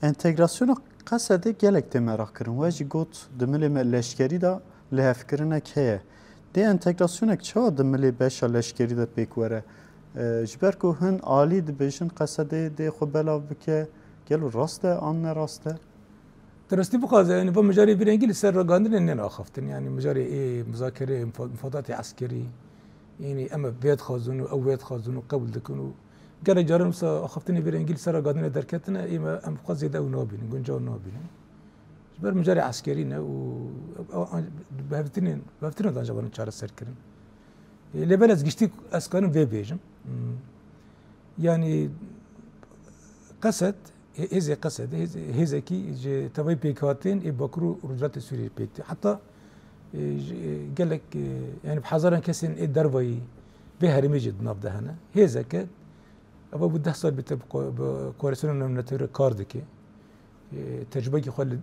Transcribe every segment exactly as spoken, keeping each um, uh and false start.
Entegrasyona Qesedê gelek tê meraq kirin. We jî got, di milê me leşkerî de lihevkirinek heye. Dê entegrasyonek çawa di milê beşa leşkerî de pêk were? E, ji ber ku hin alî dibêjin Qesedê dê xwe belav bike, gelo rast e an ne rast e? Di rastî bixwaze, yanî va mijarê vî rengî li ser ragihandinê nên axaftin. Yanî mijarê ê muzakerê, mufa-, mufadatê eskerî, yanî em vê dixwazin û ew wê dixwazin û qebûl dikin û gelek caran wisa axaftinê vî rengî li ser ragihandinê derketine, ê me em xwe zêde ew nabînin, guncaw nabînin. Ji ber mijarê eskerî ne û ew, ew, bi hevtinên, bi hevtinên de ancax barin çareser kirin. Ê, lê belê ez giştî ez karim vê bêjim. Hmm. Yanî Qesed, hê-, hêzê Qesedê, hêz-, hêzekî ji tevayî pêkhatên ê Bakur û Rojhilatê Sûriyê pêk tê. Heta, e, ji, e, gelek, e, yanî bi hezaran kesên ê dervayî vê herêmê jî di nav de hene. Hêzeke, eva bû deh sal bite bi ko-, bi Koalîsyona Navnetewî re kar dike. E, tecrubeyekî xwe li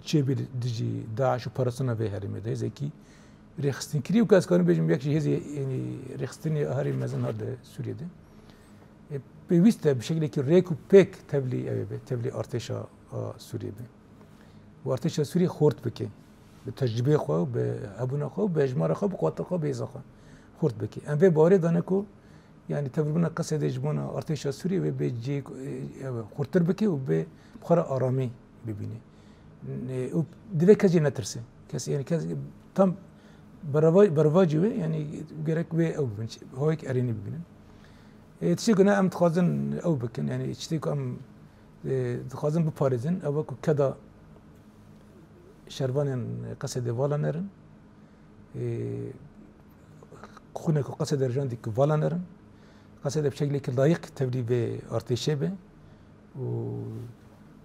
çêbî li dijî DAIŞ û parastina vê herêmê de. Hêzekî rêxistinkirî û ku ez karim bêjim yek ji hêzê, yanî rêxistinê herî mezin hate Sûriyê de. E, pêwîst e bi şeklekî rêk û pêk tevlî ew ê be, tevlî artêşa a Sûriyê be. Û artêşa Sûriyê xurt bike. Bi tecrûbeyê xwe û bi hebûna xwe û bi hejmara xwe, bi quweta xwe, bi hêza xwe xurt bike. Em vê bawerê dane ku, yanî tevlîbûna Qesedê ji bona artêşa Sûriyê wê bê cihê, e, ew, xurtir bike û bê bi xwe re aramî bibîne. E, û divê kes jê netirse. Kes, yanî kes tam bereva-, berevacî wê, yanî gerek wê ew bibin, hawayek erênî bibînin. E, tiştê ku ne em dixwazin ew bikin, yanî tiştê ku em, e, dixwazin biparêzin, ew e ku keda şervanên Qesedê vala nerin. E, xûnek ku Qesedê rijandî ku vala nerin. Qesedê bi şeklekî layîq tevlî vê artêşê be. Û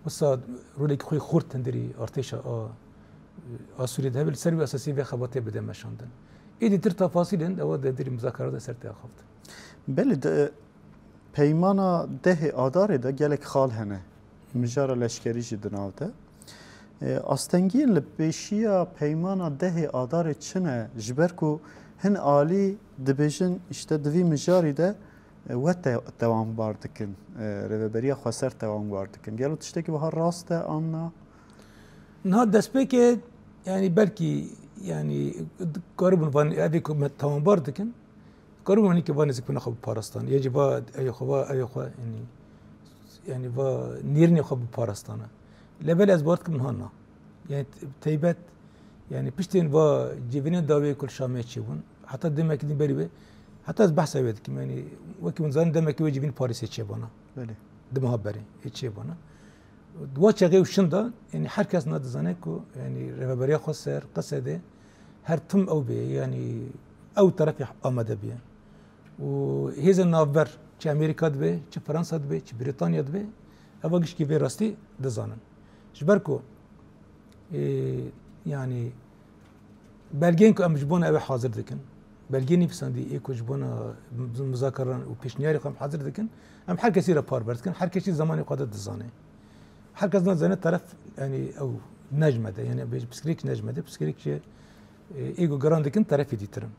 wisa rolekî xwe xurt hundirî artêşa a, a Sûriyê de hebe, li ser wî esasî vê xebatê bide meşandin. Êdî tir tefasîlên ewa di hundirî muzakerat de ser tê axaftin. Belê, di peymana dehê Adarê de gelek xal hene. Mijara leşkerî jî di nav de. E, astengiyên li pêşiya peymana dehê Adarê çi ne? Ji ber ku hin alî dibêjin, işte, di vî mijarî de, e, we te-, tewambar dikin, e, Rêveberiya Xweser tewambar dikin. Gelo tiştekî wiha rast e an na? Niha destpêkê, yanî belkî, yanî karibûn van, evê ku me tewambar dikin, karibûn hinekî van nêzîkbûna xwe biparastan. Yê jî va evê xwe, va evê xwe, yanî, yanî va nêrînê xwe biparastana. Lê belê ez bawer dikim niha na. Yanî t-, teybet, yanî piştên va civînên dawiyê ku li Şamê çêbûn, heta demekî din berî wê, heta ez behsa wê dikim, yanî wekî hûn zanin demekî wê civîn Parîsê çêbana. Belê. Di meha berê ê çêbana. Di wa çaxê û şinda, yanî her kes na dizane ku, yanî Rêveberiya Xweser, Qesedê, her tim ew bê, yanî ew terefê amade bûye. Û hêzên navber, çi Amerîka dibe, çi Fransa dibe, çi Brîtanya dibe, eva gişkî vê rastî dizanin. Ji ber ku, e, yanî belgeyên ku em ji bona ew ê hazir dikin, belgeyên nivîsandî ê ku ji bona muzakeran û pêşniyarê xwe em hazir dikin, em her kesî re parve dikin, her kesî zemanê xwe de dizane. Her kes nazane teref, yanî ew ne ji me de, yanî bêj piskirêk ne ji me de, piskirêk ji, e, ê ku giran dikin terefê dîtir in.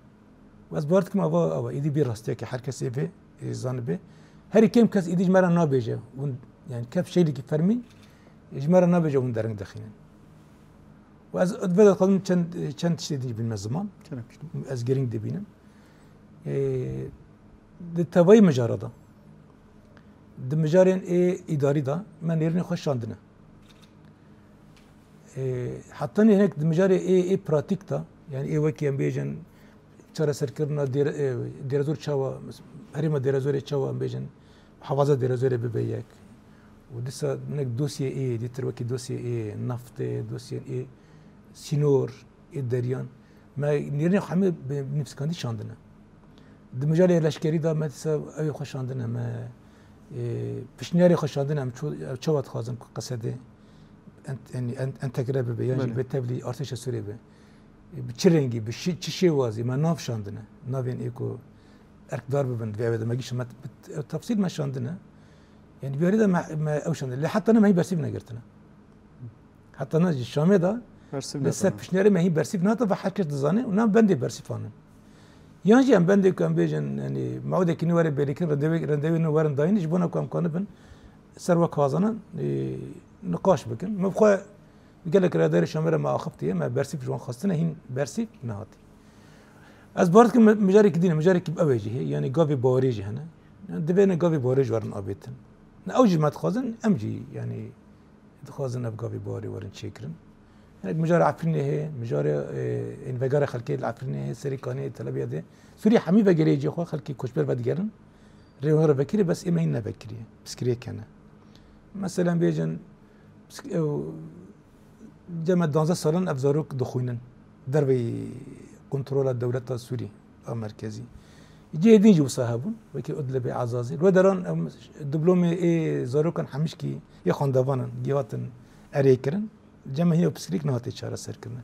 Û ez bawer dikim ava, ava êdî bî rastiyeke her kesê vê, e, zanibe. Herî kêm kes êdî ji me re nabêje. Hûn, yanî kef şeklekî fermî, e, ji me re nabêje hûn dering dixînin. Û ez vê de dixwazim çend, çend tiştê din jî bînime ziman. Kerem kiştim. Ez girîng dibînim. E, di tevayî mijara de, di mijarên ê îdarî de me nêrînê xwe şandine. E, heta nê hinek di mijarê ê, ê pratîk de, yanî ê wekî em bêjin, çareserkirina Dêre-, e, Dêrezor çawa, herêma Dêrezorê çawa em bêjin, hevaza Dêrezorê bibe yek. Û dîsa hinek dosyê ê, dîtir wekî dosyê ê neftê, dosyên ê sînor, ê deryan. Me nêrînê xwe hemî bi nivîskandî şandine. Di mijarê leşkerî de me dîsa ew ê xwe şandine, me, e, pişniyarê xwe şandine, em ço-, ew çawa dixwazin ku Qesedê ent-, yanî ent-, entegre bibe, yan jî Belê. Bi tevlî artêşa Sûriyê be. E, bi çi rengî, bi şi-, çi şêwazî me nav şandine. Navên ê ku erkdar bibin, vê ew de me gişt me t-, bi t-, tefsîl me şandine. Yanî bi yarî de me, me ew şandine. Lê heta ne me hîn bersîv negirtine. Heta ne ji Şamê de Bersîv li ser netin. Pişniyarê me hîn bersîv nehatin ve her kes dizane û ne bendê bersîv anin. Yan jî em bendê ku em bêjin, yanî mewdekî nû were bêrîkin, rendevê-, rendevê nû werin dayîn, ji bona ku em kanibin ser wek xwazanan, e, niqaş bikin. Min xwe gelek rayedarê Şamê re me axiftiye, me bersîv ji wan xwestine, hîn bersîv nehatî. Ez bawer dikim, mijarekî dîne, mijarekî ew ê jî heye, yanî gavê bawerê jî hene. Yanî divê ne gavê bawerê jî werin avêtin. Ne ew jî me dixwazin, em jî, yanî dixwazin ev gavê bawerê werin çêkirin. Hinek mijarê Efrînê heye, mijarê, e, ên vegera xelkê li Efrînê heye, Serê Kanê, Tel Abyadê. Sûriyê hemî vegerê cihê xwe, xelkê koçber vedigerin. Rê wan re vekirî, bes ême hîn nevekiriye. Piskiriyek hene. Meselen bêjin, pisk-, ew, cem me danzdeh salan ev zarok dixwînin. Derveyî kontrola dewleta Sûrî a merkezî. Cihê din jî wisa hebûn, wekî Idlibê, Ezazê. Li wê deran em diplomê ê zarokan hemişkî yê xwendevan in, gihatin erê kirin. Cem me hîn ew piskirîk nehate çareserkirin.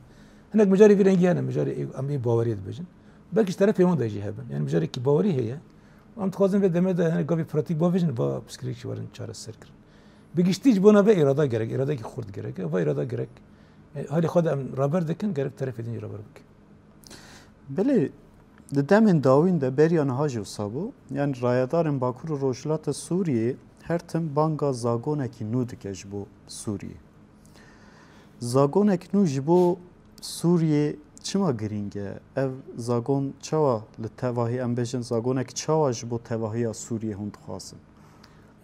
Hinek mijarê vî rengî hene, mijarê ê, em ê baweriyê dibêjin. Belkî ji terefê wan de jî hebin. Yanî mijarekî bawerî heye. Em dixwazin vê demê de hinek gavê pratîk bavêjin, va piskirîk jî werin çareserkirin. Bi giştî ji bona vê îrada gerek, îradekî xurt gerek. Va îrada gerek. E, halê xwe de em raber dikin, gerek terefê din jî raber bikin. Belê, di demên dawîn de beriya niha jî wisa bû. Yanî rayedarên Bakur û Rojhilata Sûriyê her tim banga zagonekî nû dike ji bo Sûriyê. Zagonek nû ji bo Sûriyê çima girîng e? Ev zagon çawa li tevahî, em bêjin, zagonek çawa ji bo tevahiya Sûriyê hûn dixwazin?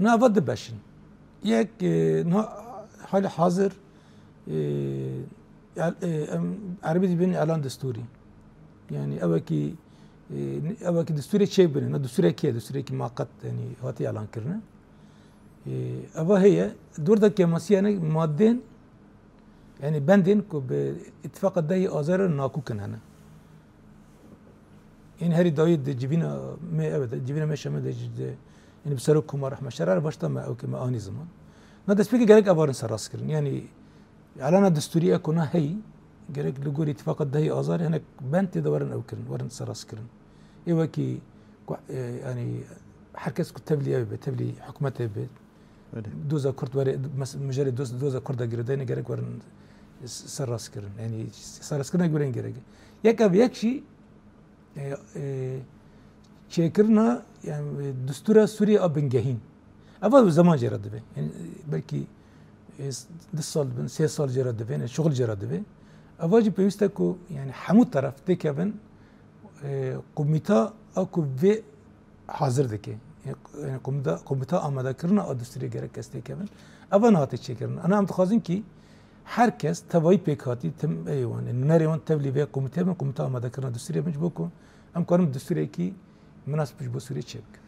Nava du beş in. Yek, e, niha, hali hazir, e, el-, e, em, erebî dibên elan destûrî. Yanî ewekî, e, ewekî destûrê çêbine, ne destûrê kê, destûrekî maqet, yanî hatî elan kirine. E, eva heye, dor de kêmasî hene madên, yanî bendên ku bi îtifaqa dehî Azar re nakûk in hene. Ên herî dawî di civîna me, evet, civîna me Şamê de jî de, ên bi Serok Komar Ehmed Şerar başta me ew ke me anî ziman. Na destpêkê gerek evarin serrast kirin. Yanî elana destûrî e ku na heyî, gerek li gorî îtifaqa dehî Azarê hinek bend tê de werin ew kirin, werin serrast kirin. Ê wekî ku, e, yanî her kes ku tevlî ew be, tevlî hikûmetê be, Belê. Doza Kurd were, mes-, mijarê doz-, doza Kurda girêdayî ne gerek werin s-, serrast kirin. Yanî serrastkirina guren gerek. Yek ev yek jî, e, e, çêkirina, yanî, destûra Sûriyê a bingehîn. Eva zeman jê re dibe. Yanî, belkî, e, s-, du sal dibin, sê sal jê re dibe, yanî şixul jê re dibe. Eva jî pêwîst e ku, yanî, hemû teref têkevin, e, komîta a ku vê hazir dike. Yanî, yanî komîta, komîta amadekirina a destûrê gerek kes têkevin. Eva nehate çêkirin. Ana em dixwazin kî her kes tevayî pêkhatî tim ê wan, yanî nûnerê wan tevlî vê komîtê bin, komîta amadekirina destûrê bin ji bo ku em karin destûrekî minasib ji bo Sûriyê çêbikin.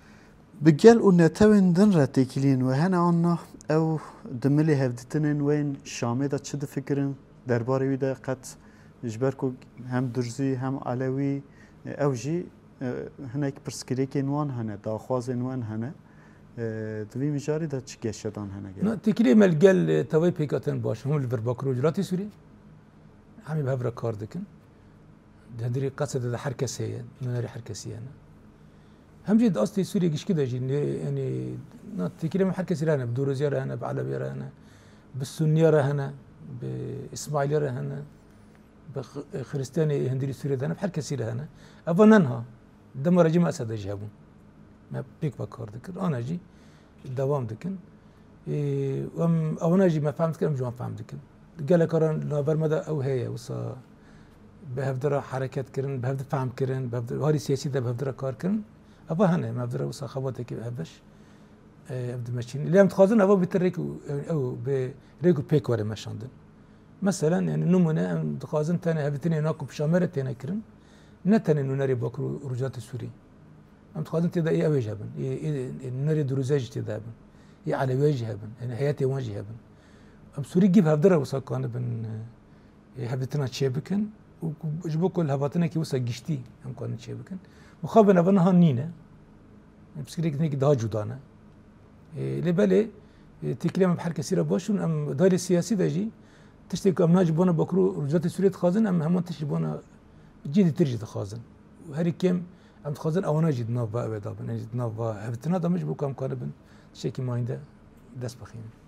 Bi gel û netewên din re têkiliyên we hene an na? Ew di milê hevdîtinên we yên Şamê de çi difikirin? Derbarê wî de qet ji ber ku hem Durzî hem Elewî, ew jî, e, hinek pirsgirêkên wan hene, daxwazên wan hene. E, di vî mijarî de çi geşedan hene gel? Na, têkiliyê me li gel, e, tevayî pêkhatên baş, hûn li vir Bakur û Rojhilatê Sûriyê. Hemî bi hev re kar dikin. Di hundirê Qesede de her kes heye, nûnerê her kesî hene. Hem jî di astê Sûriyê gişkî de jî, nê-, yanî, na, têkilê me her kesî re hene, bi Dûroziya re hene, bi Elewiya re hene, bi Sunniya re hene, bi Îsmaîliya re hene, bi Xi-, Xiristiyanê hundirî Sûriyê de hene, bi her kesî re hene. Eva ne niha, dema rejîma Esed de jî hebûn. Me pêk ve kar dikir. Ana jî dewam dikin. Ê, em, ewana jî me fehm dikin, em ji wan fehm dikin. Gelek caran li navber me de ew heye, wisa bi hevdira hereket kirin, bi hevdi fehm kirin, bi hevdi, harî siyasî de bi hevdira kar kirin. Eva hene, me hevdira wisa xebatekî hevbeş, e, ev dimeşînin. Lê em dixwazin eva bîtir rêk û, ew, ew bi rêk û pêk were meşandin. Meselen, yani, nimûne em dixwazin tenê hevdîtinê na ku bi Şamê re têne kirin, ne tenê nûnerê Bakur û Rojhilatê Sûrî. Em dixwazin tê de ê ew ê jî hebin, ê, ê, ê nûnerê Dûrûzê jî tê de hebin, ê Elewiyê jî hebin, yani heyetê wan jî hebin. Em Sûrî gî bi hevdi re wisa kanibin, e, hevdîtina çêbikin û ku, ji bo ku li hevatinekî wisa giştî em kanin çêbikin. Mixabin eva niha nîne. Em pirsgirêk hinekî daha cuda ne. E, lê belê, e, têkilê me bi her kesî re baş in. Em di alî siyasî de jî tiştê ku em niha ji bona Bakur û Rojhilatê Sûriyê dixwazin, em heman tişt ji bona cî dîtir jî dixwazin. Û herî kêm em dixwazin ewana jî di nav va ew ê de bin, yanî di nav va hevdîtina de bin ji bo ku em karibin tiştekî mayînde dest bixînin.